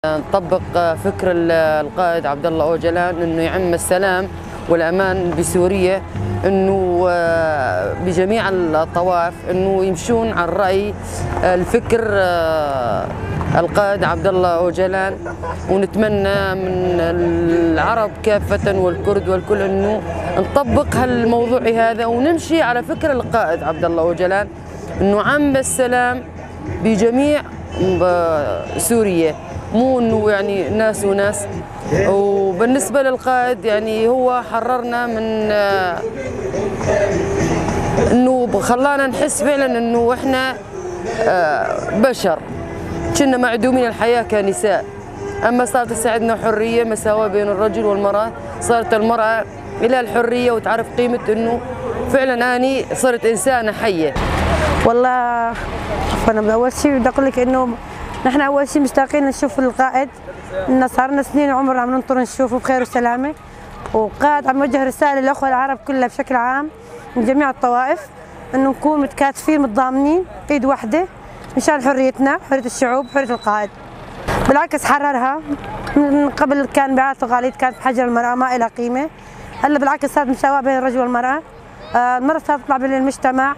نطبق فكر القائد عبد الله أوجلان انه يعم السلام والامان بسوريا، انه بجميع الطوائف انه يمشون على الراي الفكر القائد عبد الله أوجلان. ونتمنى من العرب كافة والكرد والكل انه نطبق هالموضوع هذا ونمشي على فكر القائد عبد الله أوجلان انه عم السلام بجميع سوريا، مو انه يعني ناس وناس. وبالنسبة للقائد يعني هو حررنا من انه خلانا نحس فعلا انه احنا بشر، كنا معدومين الحياة كنساء. اما صارت عندنا حرية، مساواة بين الرجل والمرأة، صارت المرأة الى الحرية وتعرف قيمة انه فعلا اني صرت انسانة حية. والله عفوا، اول شيء بدي اقول لك انه نحن اول شيء مشتاقين نشوف القائد، إن صار لنا سنين عمر عم ننطر نشوفه بخير وسلامه. وقائد عم يوجه رسالة للاخوة العرب كلها بشكل عام من جميع الطوائف انه نكون متكاتفين متضامنين ايد واحدة مشان حريتنا، حرية الشعوب، حرية القائد. بالعكس حررها، من قبل كان بعادات وتقاليد كانت بحجر المراة ما لها قيمة، هلا بالعكس صارت مساواة بين الرجل والمراة. المراة صارت تطلع بالمجتمع،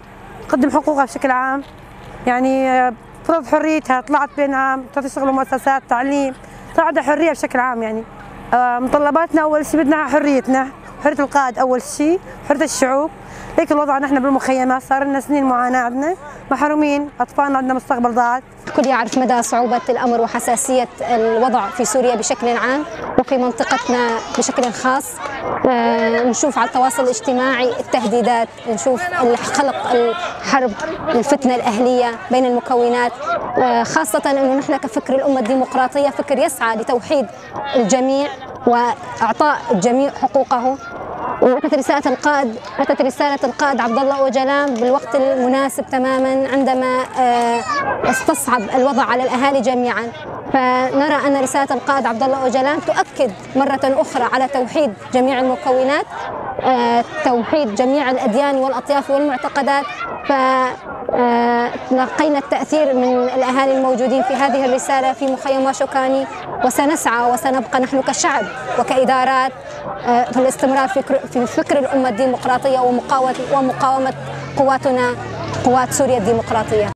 تقدم حقوقها بشكل عام، يعني فرض حريتها، طلعت بين عام تشتغل مؤسسات تعليم، صار عندها حرية بشكل عام. يعني متطلباتنا اول شيء بدنا حريتنا، حرية القائد اول شيء، حرية الشعوب. هيك الوضع نحن بالمخيمات صار لنا سنين معاناة، عندنا محرومين، اطفالنا عندنا مستقبل ضاعت. الكل يعرف مدى صعوبة الأمر وحساسية الوضع في سوريا بشكل عام وفي منطقتنا بشكل خاص. نشوف على التواصل الاجتماعي التهديدات، نشوف خلق الحرب، الفتنة الأهلية بين المكونات، خاصة أنه نحن كفكر الأمة الديمقراطية فكر يسعى لتوحيد الجميع وإعطاء الجميع حقوقه. وأتت رسالة القائد عبد الله أوجلان بالوقت المناسب تماما عندما استصعب الوضع على الأهالي جميعا. فنرى أن رسالة القائد عبد الله أوجلان تؤكد مرة أخرى على توحيد جميع المكونات، توحيد جميع الأديان والأطياف والمعتقدات. فتلقينا التأثير من الأهالي الموجودين في هذه الرسالة في مخيم واشوكاني، وسنسعى وسنبقى نحن كشعب وكإدارات في الاستمرار في فكر الأمة الديمقراطية ومقاومة قواتنا، قوات سوريا الديمقراطية.